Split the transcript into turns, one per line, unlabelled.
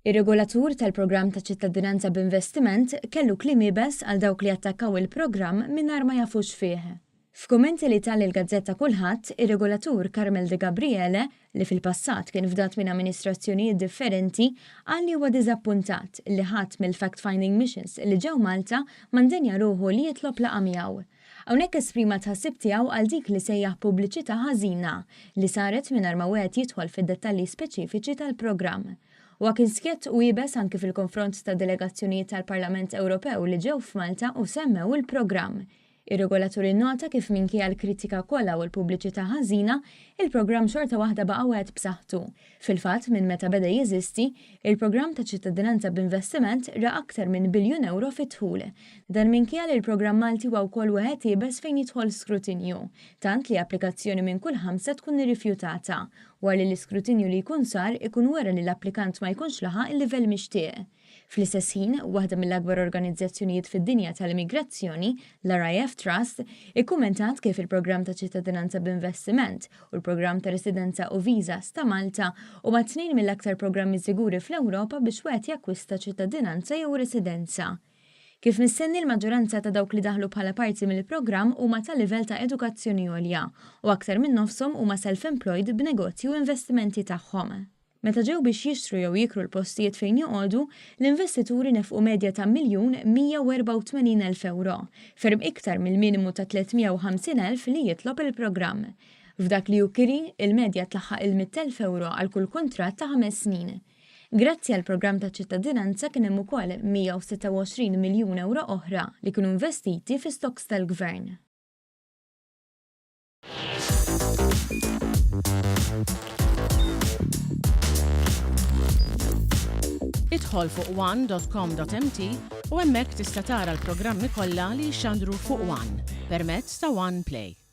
Ir-regolatur tal-programm ta' ċittadinanza b'investiment kellu kliem iebes għal dawk li attakkaw il-programm mingħajr ma jafu x'fih. F'kummenti li ta lill-gazzetta Kullħadd, ir-regolatur Carmel Degabriele, li fil-passat kien fdat minn amministrazzjonijiet differenti, qal li huwa diżappuntat li ħadd mill-fact-finding missions li ġew Malta ma ndenja ruħu li jitlob laqgħa miegħu. Hawnhekk esprima t-tħassib tiegħu għal dik li sejjaħ pubbliċità ħażina li saret mingħajr ma wieħed jidħol fid-dettalji speċifiċi tal-programm. Huwa kien skjett u iebes anki fil-konfront ta' delegazzjonijiet tal-Parlament Ewropew li ġew f'Malta u semmew il-programm. Ir-regolatur innota kif minkejja l-kritika kollha u l-pubbliċità ħażina, il-programm xorta waħda baqa' wieħed b'saħħtu. Fil-fatt, minn meta beda jeżisti, il-programm ta' ċittadinanza b'investiment ra aktar minn biljun ewro fid-dħul. Dan minkejja li l-programm Malti huwa wkoll wieħed iebes fejn jidħol skrutinju, tant li applikazzjoni minn kull ħamsa tkun irrifjutata, wara li l-iskrutinju li jkun sar ikun wera li l-applikant ma jkunx laħaq il-livell mixtieq. Fl-istess ħin, waħda mill-akbar organizzazzjonijiet fid-dinja tal-immigrazzjoni, l-RIF Trust, ikkummentat kif il-programm ta' ċittadinanza b'investiment u l-programm ta' residenza u visas ta' Malta huma tnejn mill-aktar programmi siguri fl-Ewropa biex wieħed jakkwista ċittadinanza jew residenza. Kif mistenni l-maġġoranza ta' dawk li daħlu bħala parti mill-programm huma ta' livell ta' edukazzjoni għolja u aktar minn nofshom huma self-employed b'negozji u investimenti tagħhom. Meta ġew biex jixtru jew jikru l-postijiet fejn joqogħdu, l-investituri nefqu medja ta' 1,184,000 ewro, ferm iktar mill-minimu ta' 350,000 li jitlob il-programm. F'dak li hu kiri, il-medja tlaħħaq il-100,000 ewro għal kull kuntratt ta' ħames snin. Grazzi għall-programm ta' ċittadinanza kien hemm ukoll 126 miljun ewro oħra li kienu investiti fi stocks tal-Gvern.
Idħol fuq one.com.mt u hemmhekk tista' tara l-programmi kollha li jixxandru fuq One permezz ta' One Play.